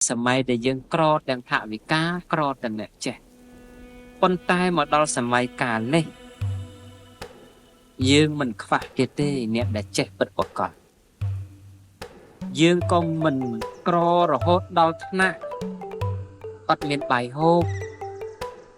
សម័យដែលយើងក្រទាំងថវិកាក្រទាំងអ្នកចេះប៉ុន្តែមកដល់សម័យកាលនេះយើងមិនខ្វះគេទេអ្នកដែលចេះពិតប្រាកដយើងក៏មិនក្ររហូតដល់ថ្នាក់អត់មានបាយហូប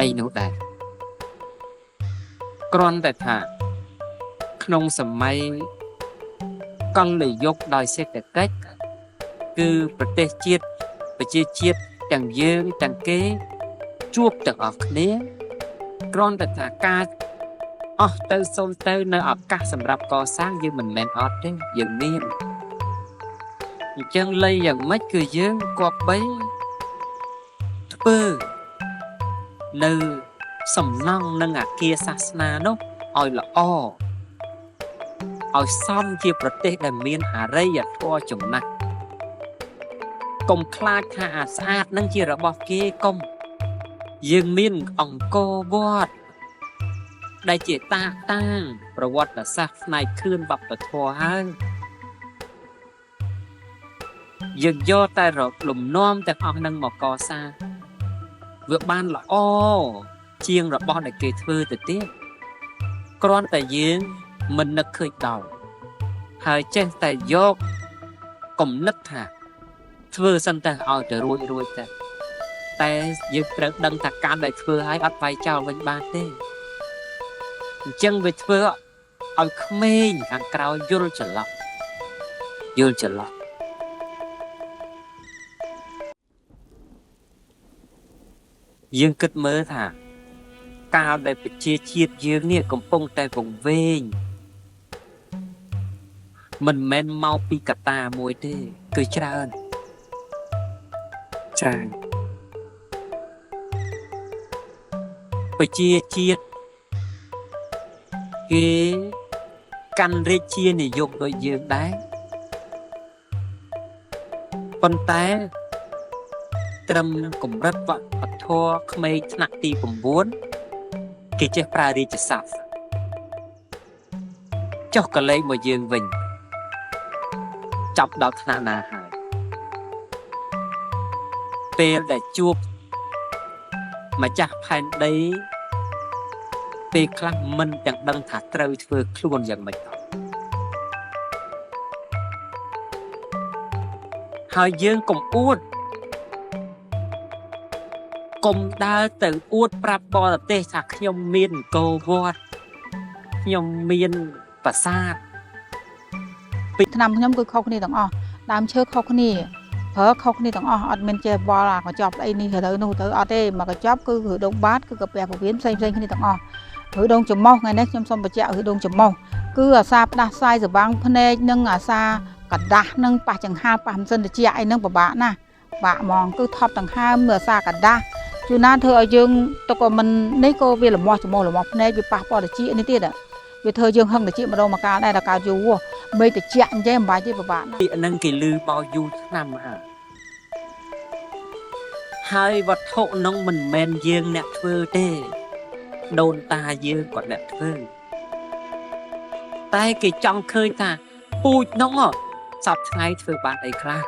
អីនោះដែរគ្រាន់តែថាក្នុងសម័យកលយុគដោយសេដ្ឋកិច្ចគឺប្រទេសជាតិប្រជាជាតិទាំងយើងទាំងគេជួបទាំងអស់គ្នាគ្រាន់តែថាការអស់ទៅសូន្យទៅនៅឱកាសសម្រាប់កសាងយើងមិនមែនអត់ទេយើងមានអញ្ចឹងលៃយ៉ាងម៉េចគឺយើងគប្បីធ្វើនៅសំណង់និងអាគារសាសនានោះឲ្យល្អឲ្យសមជាប្រទេសដែលមានអរិយធម៌ចំណាស់កុំខ្លាចថាអាស្អាតនឹងជារបស់គេកុំយើងមានអង្គរវត្តដែលជាតាតាងប្រវត្តិសាស្ត្រផ្នែកខឿនវប្បធម៌ហើយយើងយកតែរលំនាំទាំងអស់នឹងមកកសាងវាបានល្អជាងរបស់ដែលគេធ្វើទៅទៀតគ្រាន់តែយើងមិននឹកឃើញដល់ហើយចេះតែយកគំនិតថាធ្វើសិនតែឲ្យទៅរួចរួចតែតែយើងត្រូវដឹងថាការដែលធ្វើឲ្យអត់វាយចោលវិញបានទេអញ្ចឹងវាធ្វើឲ្យក្មេងខាងក្រោយយល់ច្រឡំយល់ច្រឡំយើងគិតមើលថាកាលដែលប្រជាជាតិយើងនេះកំពុងតែវង្វេងមិនមែនមកពីកត្តាមួយទេគឺច្រើន ច្រើន ប្រជាជាតិគេកាន់រាជានិយមដូចយើងដែរប៉ុន្តែត្រឹមកម្រិតវប្បធម៌ក្មេងថ្នាក់ទី9គេចេះប្រើរាជស័ព្ទចុះកលេសមកយើងវិញចាប់ដល់ថ្នាក់ណាហើយពេលដែលជួបម្ចាស់ផែនដីពេលខ្លះមិនទាំងដឹងថាត្រូវធ្វើខ្លួនយ៉ាងម៉េចផងហើយយើងកុំអួតកុំដើរទៅអួតប្រាប់បរទេសថាខ្ញុំមានអង្គរវត្តខ្ញុំមានប្រាសាទ ឆ្នាំខ្ញុំគឺខុសគ្នាទាំងអស់ដើមឈើខុសគ្នាប្រើខុសគ្នាទាំងអស់អត់មានចេះវល់អាកញ្ចប់អីនេះទៅនោះទៅអត់ទេមកកញ្ចប់គឺគឺដងបាតគឺកាពះពវៀនផ្សេងផ្សេងគ្នាទាំងអស់ឬដងច្រមុះថ្ងៃនេះខ្ញុំសូមបញ្ជាក់ឬដងច្រមុះគឺអាសាផ្ដាសាយសវាងភ្នែកនិងអាសាកដាស់និងប៉ះចង្ហាប៉ះម៉ាស៊ីនត្រជាក់អីហ្នឹងពិបាកណាស់បាក់ហ្មងគឺថប់ដង្ហើមមើលអាសាកដាស់ជួនណាធ្វើឲ្យយើងទុកក៏មិននេះក៏វាលមាស់ច្រមុះលមាស់ភ្នែកវាប៉ះពាល់ត្រចៀកនេះទៀតវាធ្វើយើងហឹងត្រចៀកម្ដងម្កាលដែរដល់កើតយូរមេត្រជាក់អញ្ចឹងមិនបាច់ទេពិបាកណាស់ ពាក្យហ្នឹងគេឮមកយូរឆ្នាំហើយហើយវត្ថុនោះមិនមែនយើងអ្នកធ្វើទេដូនតាយើងក៏អ្នកធ្វើតែគេចង់ឃើញថាពូជនោះសប្តាហ៍ថ្ងៃធ្វើបានអីខ្លះ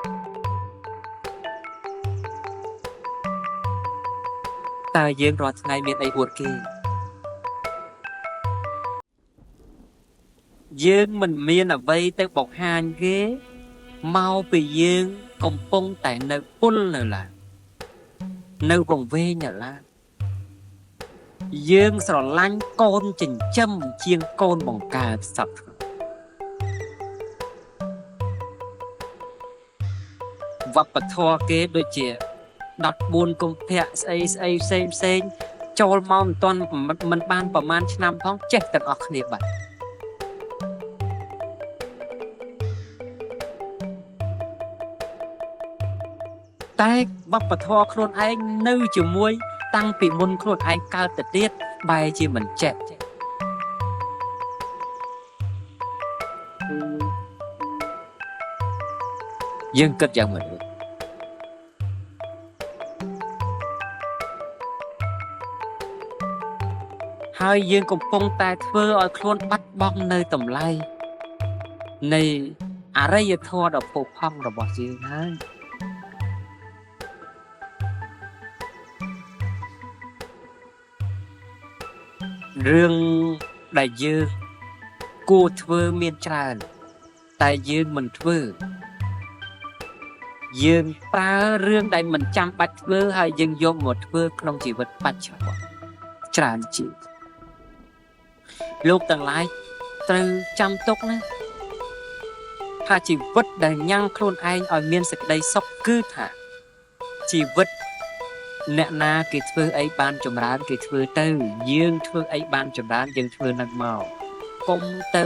តើយើងរាល់ថ្ងៃមានអីអួតគេយើងមិនមានអ្វីទៅបង្ហាញគេមកពីយើងកំពុងតែនៅពុលនៅឡើយនៅវង្វេងនៅឡើយយើងស្រឡាញ់កូនចិញ្ចឹមជាងកូនបង្កើតសពថ្ងៃវប្បធម៌គេដូចជា14កុម្ភៈស្អីស្អីផ្សេងផ្សេងចូលមកមិនទាន់មិនបានប្រហែលឆ្នាំផងចេះទាំងអស់គ្នាបាត់តែវប្បធម៌ខ្លួនឯងនៅជាមួយតាំងពីមុនខ្លួនឯងកើតទៅទៀតបែរជាមិនចេះយើងគិតយ៉ាងម៉េចហើយយើងកំពុងតែធ្វើឲ្យខ្លួនបាត់បង់នៅតម្លៃនៃអរិយធម៌ដ៏ផូរផង់របស់យើងហើយ រឿងដែលយើងគួរធ្វើមានច្រើន តែយើងមិនធ្វើយើងប្រើរឿងដែលមិនចាំបាច់ធ្វើហើយយើងយកមកធ្វើក្នុងជីវិតបច្ចុប្បន្នច្រើនជាងលោកទាំងឡាយត្រូវចាំទុកណាថាជីវិតដែលញ៉ាំងខ្លួនឯងឲ្យមានសេចក្តីសុខគឺថាជីវិតអ្នកណាគេធ្វើអីបានចម្រើនគេធ្វើទៅយើងធ្វើអីបានចម្រើនយើងធ្វើនឹងមកកុំទៅ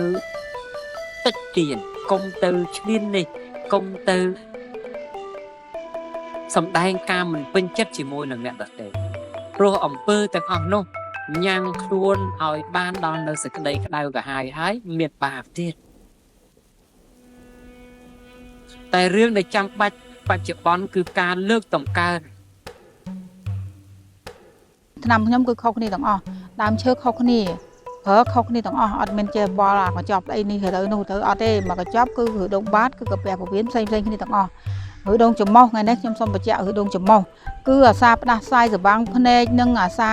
តិចទៀនកុំទៅឈ្លាននេះកុំទៅសំដែងការមិនពេញចិត្តជាមួយនឹងអ្នកដទៃព្រោះអំពើទាំងអស់នោះញ៉ាំងខ្លួនឲ្យបានដល់នៅសេចក្តីក្តៅក្រហាយហើយមានបាបទៀតតែរឿងដែលចាំបាច់បច្ចុប្បន្នគឺការលើកតម្កើង ឆ្នាំខ្ញុំគឺខុសគ្នាទាំងអស់ដើមឈើខុសគ្នាប្រើខុសគ្នាទាំងអស់អត់មានចេះវល់អាកញ្ចប់អីនេះទៅនោះទៅអត់ទេមកកញ្ចប់គឺឬដងបាតគឺកាពះពវៀនផ្សេងផ្សេងគ្នាទាំងអស់ឬដងច្រមុះថ្ងៃនេះខ្ញុំសូមបញ្ជាក់ឬដងច្រមុះគឺអាសាផ្ដាសាយសវាងភ្នែកនិងអាសា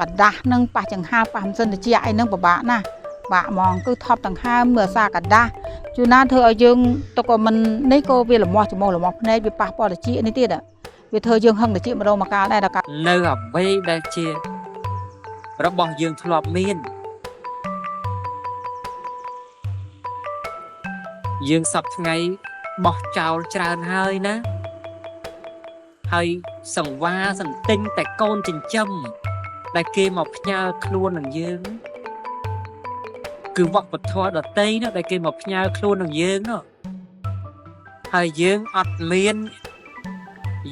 កដាស់និងប៉ះចង្ហាប៉ះម៉ាស៊ីនត្រជាក់អីហ្នឹងពិបាកណាស់បាក់ហ្មងគឺថប់ដង្ហើមមើលអាសាកដាស់ជួនណាធ្វើឲ្យយើងទុកឲ្យមិននេះក៏វាលមាស់ច្រមុះលមាស់ភ្នែកវាប៉ះពាល់ត្រចៀកនេះទៀតវាធ្វើយើងហឹងត្រចៀកម្ដងម្កាលដែរដល់ នៅអ្វីដែលជារបស់យើងធ្លាប់មានយើងសពថ្ងៃបោះចោលច្រើនហើយណាហើយសង្វាសន្ទិញតែកូនចិញ្ចឹមដែលគេមកផ្ញើខ្លួននឹងយើងគឺវប្បធម៌ដតីនោះដែលគេមកផ្ញើខ្លួននឹងយើងនោះហើយយើងអត់មាន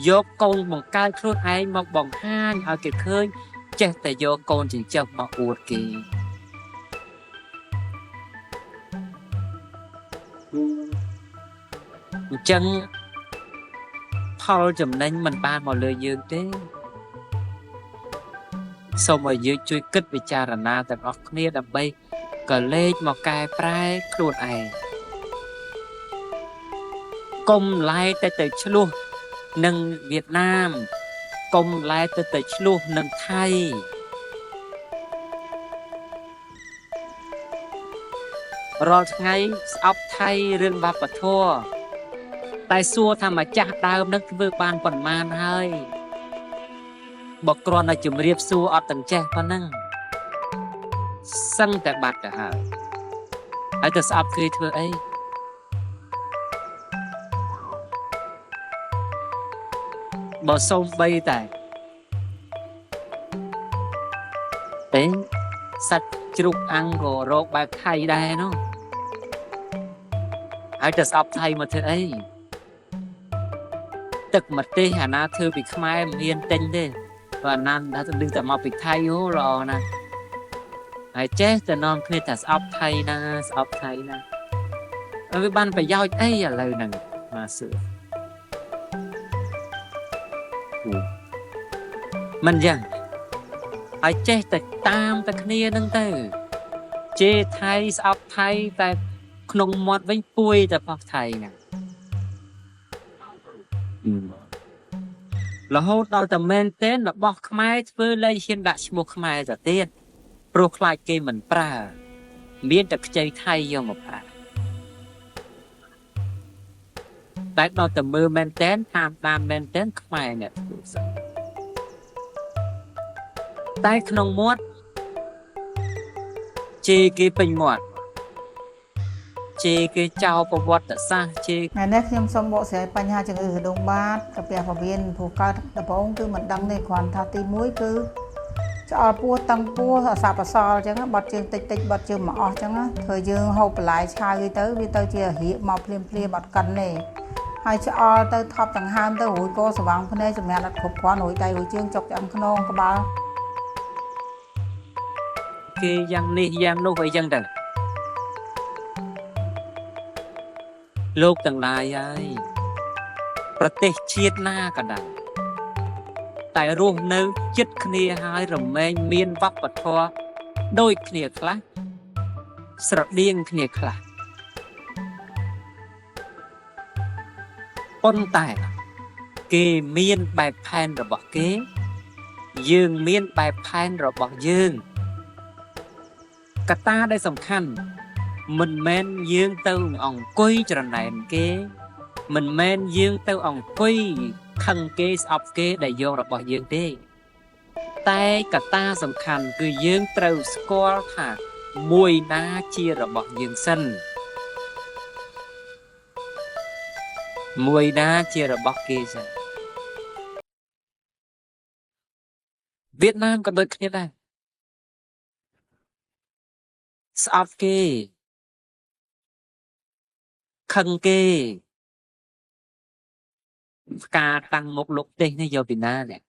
យកកូនបង្កើតខ្លួនឯងមកបង្ហាញឲ្យគេឃើញចេះតែយកកូនចិញ្ចឹមមកអួតគេអញ្ចឹងផលចំណេញមិនបានមកលើយើងទេសូមឲ្យយើងជួយគិតពិចារណាទាំងអស់គ្នាដើម្បីក៏លេចមកកែប្រែខ្លួនឯងកុំឡែតែទៅឆ្លោះនឹងវៀតណាមកុំឡែទៅឆ្លោះនឹងថៃរាល់ថ្ងៃស្អប់ថៃរឿងវប្បធម៌តែសួរថាម្ចាស់ដើមនឹងធ្វើបានប៉ុន្មានហើយបើគ្រាន់តែជំរាបសួរអត់ទាំងចេះប៉ុណ្ណឹងសឹងតែបាត់ទៅហើយហើយទៅស្អប់គេធ្វើអីបើសូមបីតែទេសាច់ជ្រូកអាំងក៏រកបែបថៃដែរនោះហើយទៅស្អប់ថៃមកធ្វើអីទឹកម្ទេសអាណាធ្វើពីខ្មែរមិនហ៊ានទិញទេបើអាណាថាទៅតែមកពីថៃហូល្អណាស់ហើយចេះតែនាំគ្នាថាស្អប់ថៃណាស្អប់ថៃណាវាបានប្រយោជន៍អីឥឡូវហ្នឹងមកសួរមិនយ៉ាងហើយចេះតែតាមតែគ្នាហ្នឹងទៅជេរថៃស្អប់ថៃតែក្នុងមាត់វិញពួយតែផុសថៃហ្នឹងរហូតដល់តែមែនទែនរបស់ខ្មែរធ្វើលែងហ៊ានដាក់ឈ្មោះខ្មែរទៅទៀតព្រោះខ្លាចគេមិនប្រើមានតែខ្ចីថៃយកមកប្រើតែដល់តែមើលមែនទែនតាមតាមមែនទែនខ្មែរអ្នកធ្វើសឹកតែក្នុងមាត់ជេរគេពេញមាត់ជេរគេចោលប្រវត្តិសាស្ត្រជេរ ថ្ងៃនេះខ្ញុំសូមបកស្រាយបញ្ហាជំងឺរដូងបាតកាពះពោះវៀនព្រោះកើតដំបូងគឺមិនដឹងទេគ្រាន់ថាទី1គឺឆ្អល់ពោះតឹងពោះអសបសល់អញ្ចឹងបត់ជើងតិចតិចបត់ជើងមកអស់អញ្ចឹងធ្វើយើងហូបបន្លែឆៅអីទៅវាទៅជារៀកមកភ្លាមភ្លាមអត់កិនទេហើយឆ្អល់ទៅថប់ដង្ហើមទៅរួយកស្វាងភ្នែកសម្រាប់អត់គ្រប់គ្រាន់រួយដៃរួយជើងចុកឆ្អឹងខ្នងក្បាល គេយ៉ាងនេះយ៉ាងនោះអីចឹងទៅលោកទាំងឡាយហើយប្រទេសជាតិណាក៏ដោយតែរស់នៅចិត្តគ្នាហើយរមែងមានវប្បធម៌ដូចគ្នាខ្លះស្រដៀងគ្នាខ្លះប៉ុន្តែគេមានបែបផែនរបស់គេយើងមានបែបផែនរបស់យើង កត្តាដែលសំខាន់មិនមែនយើងទៅអង្គុយច្រណែនគេ មិនមែនយើងទៅអង្គុយខឹងគេស្អប់គេដែលយករបស់យើងទេ តែកត្តាសំខាន់គឺយើងត្រូវស្គាល់ថាមួយណាជារបស់យើងសិនមួយណាជារបស់គេសិនវៀតណាមក៏ដូចគ្នាដែរស្អប់គេខឹងគេផ្កាតាំងមុខលោកទេសនេះយកពីណានេះ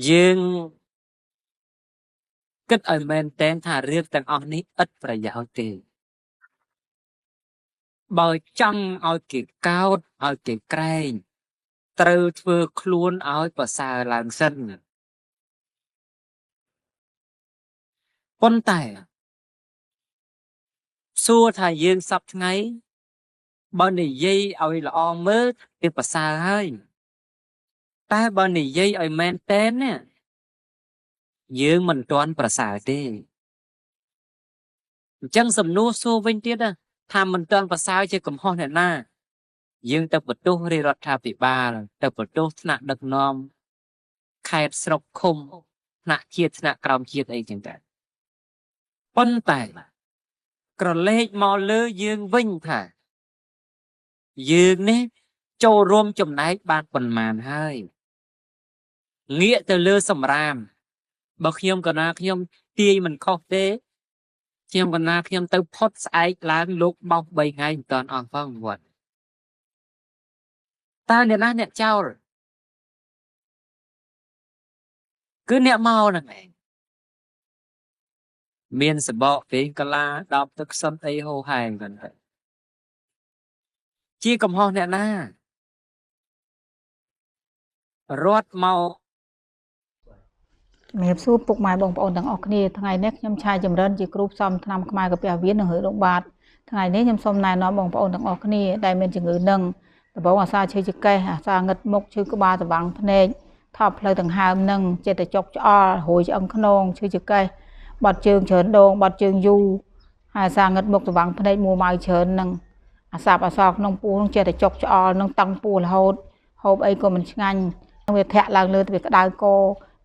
យើងគិតឲ្យមែនតែនថារឿងទាំងអស់នេះឥតប្រយោជន៍ទេបើចង់ឲ្យគេកោតឲ្យគេក្រែងត្រូវធ្វើខ្លួនឲ្យប្រសើរឡើងសិនប៉ុន្តែសួរថាយើងសប្តាហ៍ថ្ងៃបើនិយាយឲ្យល្អមើលវាប្រសើរហើយតែបើនិយាយឲ្យមែនតែនណាយើងមិនទាន់ប្រសើរទេអញ្ចឹងសំណួរសួរវិញទៀតថាមិនទាន់ប្រសើរជាកំហុសអ្នកណាយើងទៅបន្ទោសរាជរដ្ឋាភិបាលទៅបន្ទោសថ្នាក់ដឹកនាំខេត្តស្រុកឃុំថ្នាក់ជាតិថ្នាក់ក្រោមជាតិអីចឹងទៅប៉ុន្តែក្រឡេកមកលើយើងវិញថាយើងនេះចូលរួមចំណែកបានប៉ុន្មានហើយងាកទៅលើសម្រាមបើខ្ញុំកណាខ្ញុំទាយមិនខុសទេខ្ញុំកណាខ្ញុំទៅផុតស្អែកឡើងលោកបោស3ថ្ងៃមិនតាន់អស់ផងវត្តតើអ្នកណាអ្នកចោលគឺអ្នកមកហ្នឹងឯងមានសបកពេងកាឡាដបទឹកសុទ្ធអីហូហែងហ្នឹងទៅជាកំហុសអ្នកណារត់មក ជំរាបសួរពុកម៉ែបងប្អូនទាំងអស់គ្នាថ្ងៃនេះខ្ញុំឆាយចម្រើនជាគ្រូផ្សំថ្នាំខ្មែរកាពះវៀននិងរឿងដងបាតថ្ងៃនេះខ្ញុំសូមណែនាំបងប្អូនទាំងអស់គ្នាដែលមានជំងឺនឹងដំបូងអាសាឈឺចង្កេះអាសាងឹតមុខឈឺក្បាលស្វាងភ្នែកថប់ផ្លូវដង្ហើមនឹងចិត្តតែចុកឆ្អល់រួយឆ្អឹងខ្នងឈឺចង្កេះបាត់ជើងច្រើនដងបាត់ជើងយូរហើយអាសាងឹតមុខស្វាងភ្នែកមួម៉ៅច្រើននឹងអាសាបអាសល់ក្នុងពោះនឹងចិត្តតែចុកឆ្អល់នឹងតឹងពោះរហូតហូបអីក៏មិនឆ្ងាញ់វាធាក់ឡើងលើវាក្តៅក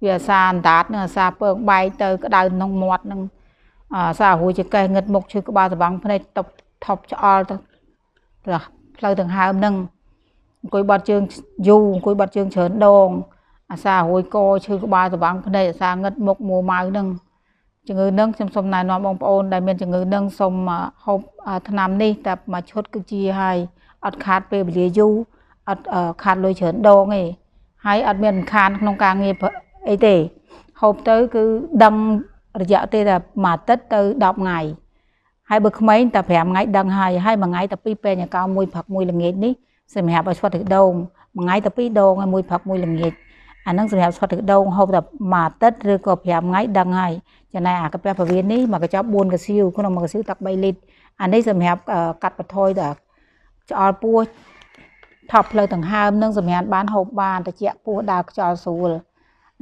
វាអាសាអណ្ដាតនឹងអាសាពើងបែកទៅក្តៅក្នុងមាត់នឹងអាសារួយចង្កេះងឹតមុខឈឺក្បាលស្វាងភ្នែកតប់ថប់ឆ្អល់ទៅផ្លូវដង្ហើមនឹងអង្គុយបាត់ជើងយូរអង្គុយបាត់ជើងច្រើនដងអាសារួយកឈឺក្បាលស្វាងភ្នែកអាសាងឹតមុខមួម៉ៅនឹងជំងឺនឹងខ្ញុំសូមណែនាំបងប្អូនដែលមានជំងឺនឹងសូមហូបថ្នាំនេះតែមួយឈុតគឺជាហើយអត់ខាតពេលវេលាយូរអត់ខាតលុយច្រើនដងទេហើយអត់មានខានក្នុងការងារអីទេហូបទៅគឺដឹងរយៈទេតែមួយអាទិត្យទៅ10ថ្ងៃហើយបើក្មេងតែ5ថ្ងៃដឹងហើយហើយមួយថ្ងៃតែ2ពេញកោមួយព្រឹកមួយល្ងាចនេះសម្រាប់ឲ្យស្វិតទឹកដូងមួយថ្ងៃតែ2ដងហើយមួយព្រឹកមួយល្ងាចអានឹងសម្រាប់ស្វិតទឹកដូងហូបតែមួយអាទិត្យឬក៏5ថ្ងៃដឹងហើយចំណែកអាកាពះពវៀននេះមួយកញ្ចប់4កាសៀវក្នុងមួយកសៀវទឹក3លីត្រអានេះសម្រាប់កាត់បន្ថយដល់ឆ្អល់ពោះថប់ផ្លូវដង្ហើមនឹងសម្រាប់បានហូបបានត្រជាក់ពោះដើរខ្យល់ស្រួល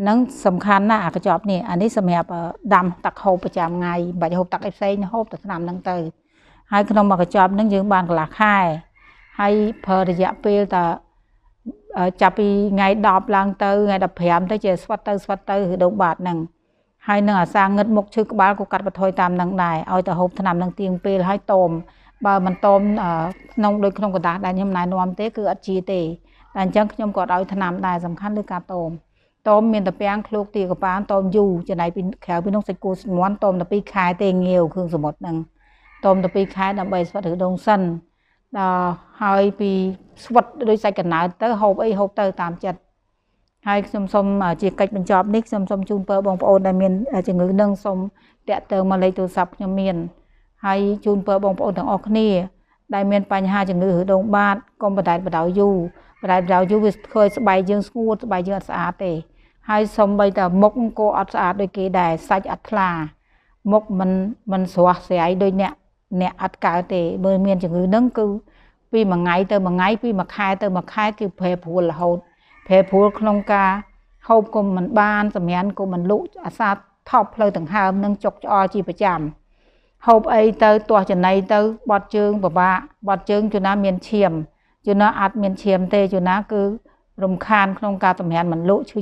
នឹងសំខាន់ណាស់អាកញ្ចប់នេះអានេះសម្រាប់ដាំទឹកហូបប្រចាំថ្ងៃមិនបាច់ហូបទឹកអីផ្សេងហូបតែថ្នាំហ្នឹងទៅហើយក្នុងមួយកញ្ចប់ហ្នឹងយើងបានកន្លះខែហើយប្រើរយៈពេលតែចាប់ពីថ្ងៃ10ឡើងទៅថ្ងៃ15ទៅជាស្វិតទៅស្វិតទៅឬដងបាតហ្នឹងហើយនឹងអាសាងឹតមុខឈឺក្បាលក៏កាត់បន្ថយតាមនឹងដែរឲ្យតែហូបថ្នាំនឹងទៀងពេលហើយតមបើមិនតមក្នុងដូចក្នុងกระดาษដែលខ្ញុំណែនាំទេគឺអត់ជាទេតែអញ្ចឹងខ្ញុំក៏ឲ្យថ្នាំដែរសំខាន់លើការតមតមមានតាពាំងឃ្លោកទាកប៉ានតមយូរចំណែកពីក្រៅពីនោះសាច់គោស្មន់តមតែ2ខែទេងាវគ្រឿងសមុទ្រហ្នឹងតមតែ2ខែដើម្បីស្វិតឬដងសិនដល់ហើយពីស្វិតដូចសាច់កណើតទៅហូបអីហូបទៅតាមចិត្តហើយខ្ញុំសូមជាកិច្ចបញ្ចប់នេះខ្ញុំសូមជូនពរបងប្អូនដែលមានជំងឺនឹងសូមតាក់ទងមកលេខទូរស័ព្ទខ្ញុំមានហើយជូនពរបងប្អូនទាំងអស់គ្នាដែលមានបញ្ហាជំងឺឬដងបាតកុំបណ្ដែតបណ្ដោយយូរប បណ្ដែតបណ្ដោយយូរវាធ្វើស្បែកយើងស្ងួតស្បែកយើងអត់ស្អាតទេហើយសំបីតែមុខក៏អត់ស្អាតដូចគេដែរសាច់អត់ថ្លាមុខមិនស្រស់ស្រាយដូចអ្នកអត់កើតទេបើមានជំងឺហ្នឹងគឺ ពីមួយថ្ងៃទៅមួយថ្ងៃពីមួយខែទៅមួយខែគឺប្រែប្រួលរហូតប្រែប្រួលក្នុងការហូបក៏មិនបានសម្រានក៏មិនលក់អាសាថប់ផ្លូវដង្ហើមនិងចុកឆ្អល់ជាប្រចាំហូបអីទៅទាស់ចំណីទៅបត់ជើងពិបាកបត់ជើងជួនណាមានឈាមជួនណាអត់មានឈាមទេជួនណាគឺរំខានក្នុងការសម្រានមិនលក់ឈឺ។